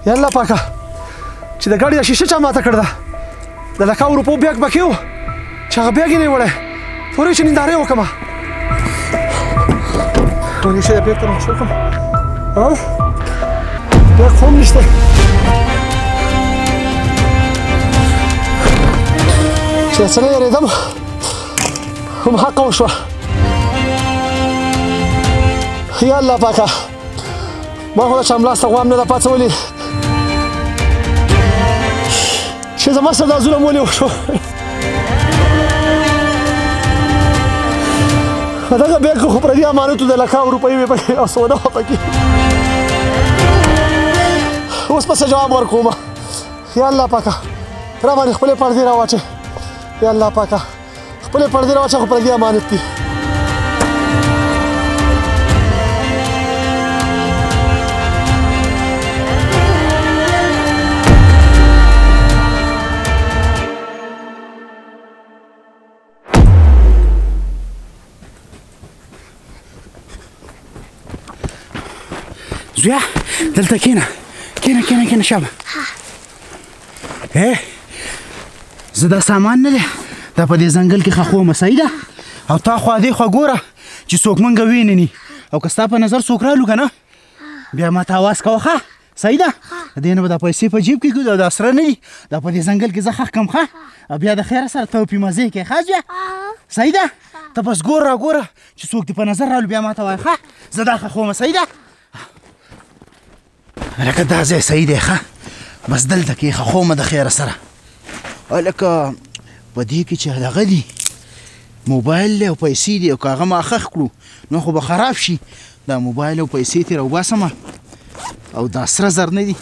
یا الله پاکه چې د ګاډي دا شیشه چا ماته کړې ده، د لکاو روپو بیګ پکې و چې هغه بیګ یې نه وړی، تورې چې نندارې وکړم. تورې چې د بیګ ته مخ وکړم، بیګ خو هم نشته. چې څه نه یېرېدم هم حقه وشوه. یا الله پاکه ما خو د چا ملاس ته غوا هم نه ده پاڅولې چې زما سره دا ظلم ولې وشو. په دغه بیګ کې خو پردي امانت و، د لکاو روپۍ وې پکې او سودا وه پکې. اوس به څه جواب ورکوم؟ یا الله پاکه ته راباندې خپلې پردې راواچوې، یا الله پاکه خپلې پردې راواچوه، خو پردي امانت دي. زویا دلته کینه کینه کینه کینه شابه. زه دا سامان نه دی دا په دې ځنګل کې ښخومه، صحیح ده؟ او تا خوا دې خوا ګوره چې څوک مونږ وینني، او که ستا په نظر څوک رالو که نه بیا ما ته اواز کوه، ښه؟ صحیح ده؟ دې نه به دا پیسې په جیب کې کړو، دا سره نه دي، دا په دې ځنګل کې زه ښخ کړم، ښه؟ او بیا د خیره سره ته پې مزې کوې، ښه زویه؟ صحیح ده؟ ته بس ګوره را ګوره چې څوک دې په نظر رالو بیا ما ته وایه، ښه؟ زه دا ښخومه، صحیح ده؟ لکه دا ځای صحیح دی، ښه؟ بس دلته کې ښخومه د خیره سره. هلکه په دې کې چې دغه دي موبایل دی او پیسې دي، او که هغه ما ښخ کړو نو خو به خراب شي. دا موبایل او پیسې ترې راوباسمه او دا سره زر نه دي،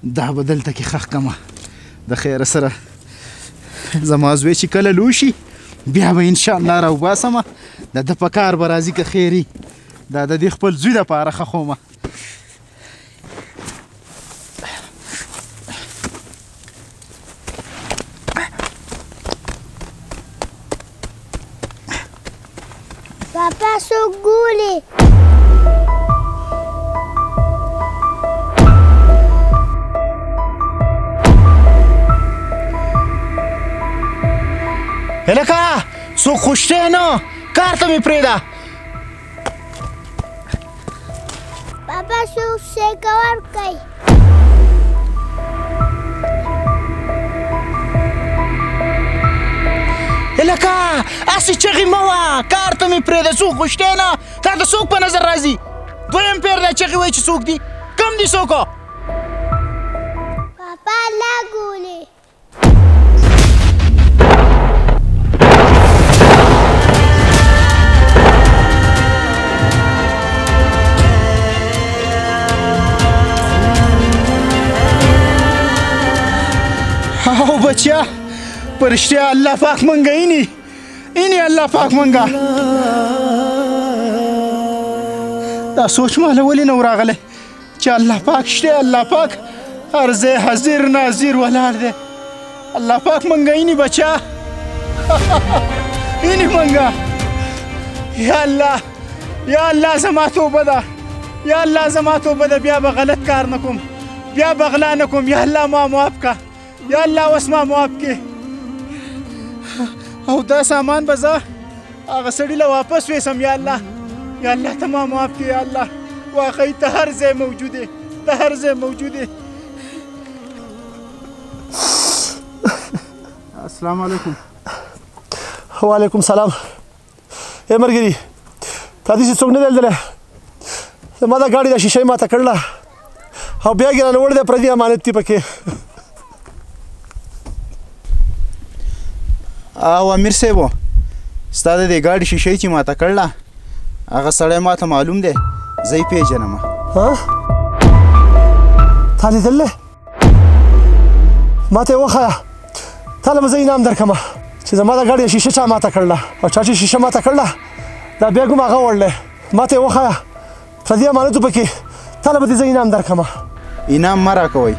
دا به دلته کې ښخ کړمه د خیره سره. زما زوی چې کله لوی شي بیا به انشاءالله راوباسمه، د ده په کار به راځي که خیري. دا د دې خپل زوی دپاره ښخومه. بابا څوک ګوري؟ هلکه څوک خو شته نه، کار ته مې پرېږده. بابا څوک سیکه ورکوي؟ هلکه هسې چغې مه وه، کار ته مې پرېږده، څوک خو شته نه. تا ته څوک په نظر راځي؟ دویم پېر دی چغې وایي چې څوک دي، کم دي څوک؟ بابا لا ګولې. او بچیا په رښتیا الله پاک مونږه ایني ایني الله پاک مونږه. دا سوچ ماله ولې نه و راغلی چې الله پاک شته، الله پاک هر ځای حاضر ناظر ولاړ دی. الله پاک مونږه ایني بچیا، ایني مونږه. یا الله، یا الله زما توبه ده، یا الله زما توبه ده، بیا به غلط کار نه کوم، بیا به غلا نه کوم. یا الله ما معاف کړه، یا الله اوس ما معاف کړې. او دا سامان به زه هغه سړي له واپس ویسم. یا الله، یا الله ته ما معاف کړې. یا الله واقعي ته هر ځای موجود یې، ته هر ځای موجود یې. السلام علیکم. وعلیکم سلام. ای ملګري، تا داسې څوک نه دی لیدلی؟ زما دا ګاډي دا شیشه یې ماته کړله او بیا یې رانه وړی دی، پردي امانت دي پکې. او امیر صاحب، ستا د دې ګاډي شیشه چې ماته کړله هغه سړی ماته معلوم دی، زه یې پېژنم. ها، تا لیدلی؟ ماته یې وښیه، تا له به زه انعام درکړم چې زما د ګاډي شیشه چا ماته کړله، او چا چې شیشه ماته کړله دا بیا هم هغه وړلی. ماته یې وښیه، پردي امانت و پکې، تا له به دې زه انعام درکړم. انعام مه راکوئ،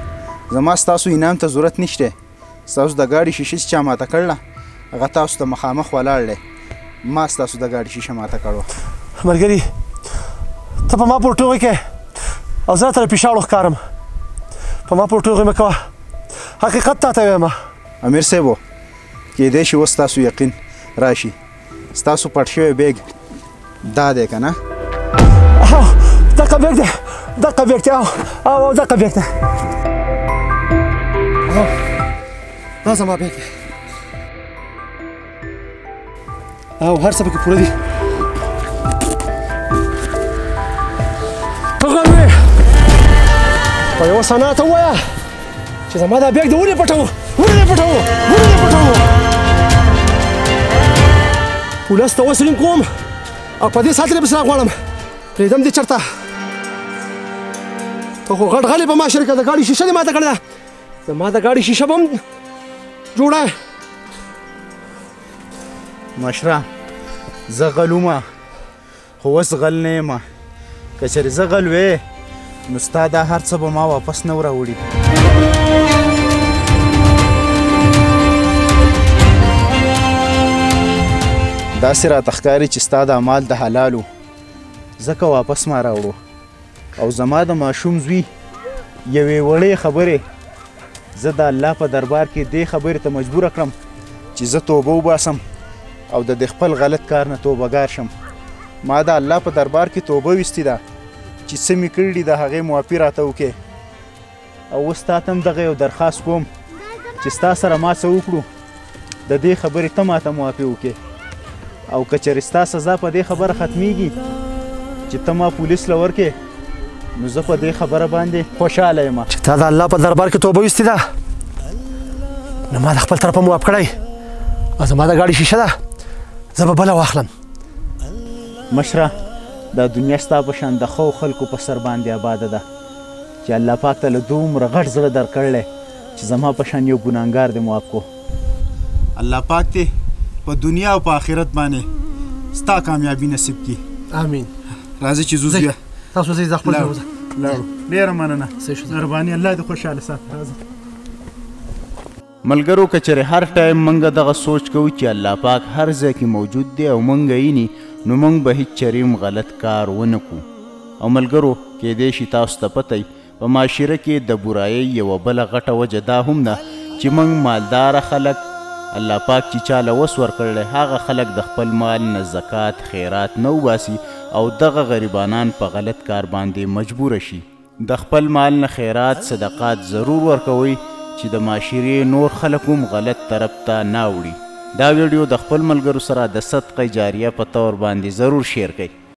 زما ستاسو انعام ته ضرورت نشته. ستاسو د ګاډي شیشه چې چا ماته کړله هغه تاسو ته مخامخ ولاړ دی، ما ستاسو د ګاډي شیشه ماته کړوه. ملګري، ته په ما پورې ټوغې کوې او زه راته له پیشاړو ښکارم. په ما پورې ټوغې مه کوه، حقیقت تا ته وایم. امیر صاحب کیدای شي اوس ستاسو یقین راشي، ستاسو پټ شوی بیګ دا دی که نه؟ دقه بیګ دی، دقه بیګ دی، او دقه بیګ دی. دا زما بیګ دی او هر څه پکې پوره دي. ته غل وې، په یوه ثنا ته ووایه چې زما دا بیګ دې ولې پټوو، ولې پټوو، ولې پټوو. پولیس ته وسلیم کوم او په دې ساعت کې پسې راغواړم، پرېږدم دې چېرته. ته خو غټ غلی په ما شریکه، د ګاډي شیشه دې ماته کړې ده، زما د ګاډي شیشه به هم جوړه. مشره زه غل ومه خو اوس غل نه یم. که چېرې زه غل وې نو ستا دا هر څه به ما واپس نه راوړي. داسې راته ښکاري چې ستا دا مال د حلال و، ځکه واپس ما راوړو. او زما د ماشوم زوی یوې وړې خبرې زه د الله په دربار کې دې خبرې ته مجبوره کړم چې زه توبه وباسم او د دې خپل غلط کار نه توبهګار شم. ما د الله په دربار کې توبه ویستې ده چې څه مې کړي دي د هغې معافي راته وکړې. او اوس تا ته هم دغه یو درخواست کوم چې ستا سره ما څه وکړو د دې خبرې ته ماته معافي وکړې. او که چېرې ستا سزا په دې خبره ختمیږي چې ته ما پولیس له ورکې، نو زه په دې خبره باندې خوشحاله یم. چې تا د الله په دربار کې توبه ویستې ده نو ما د خپل طرفه معاف کړی او زما د ګاډي شیشه ده، زه به بله واخلم. مشره دا دنیا ستا په شان د ښو خلکو په سر باندې آباده ده چې الله پاک ته له دومره غټ زړه درکړی چې زما په شان یو ګناهګار دې معاف کو. الله پاک دې په دنیا او په آخرت باندې ستا کامیابي نصیب کړي. آمین. راځئ چې ځو بیا. تاسو ځئ، زه خپل ځای وځم. لاړو. ډېره مننه، مهرباني، الله دې خوشحاله ساته. راځه. ملګرو که چېرې هر ټایم موږ دغه سوچ کوو چې الله پاک هر ځای کې موجود دی او موږ یې نو موږ به هیڅ چېرې هم غلط کار ونه کړو. او ملګرو کیدای شي تاسو ته پته وي په معاشره کې د برایۍ یوه بله غټه وجه دا هم ده چې موږ مالداره خلک الله پاک چې چا له وس ورکړی هغه خلک د خپل مال نه زکات خیرات نه وباسي او دغه غریبانان په غلط کار باندې مجبوره شي. د خپل مال نه خیرات صدقات ضرور ورکوئ چې د معاشرې نور خلک هم غلط طرف ته نه اوړي. دا ویډیو د خپل ملګرو سره د صدقه جاریه په طور باندې ضرور شیر کړئ.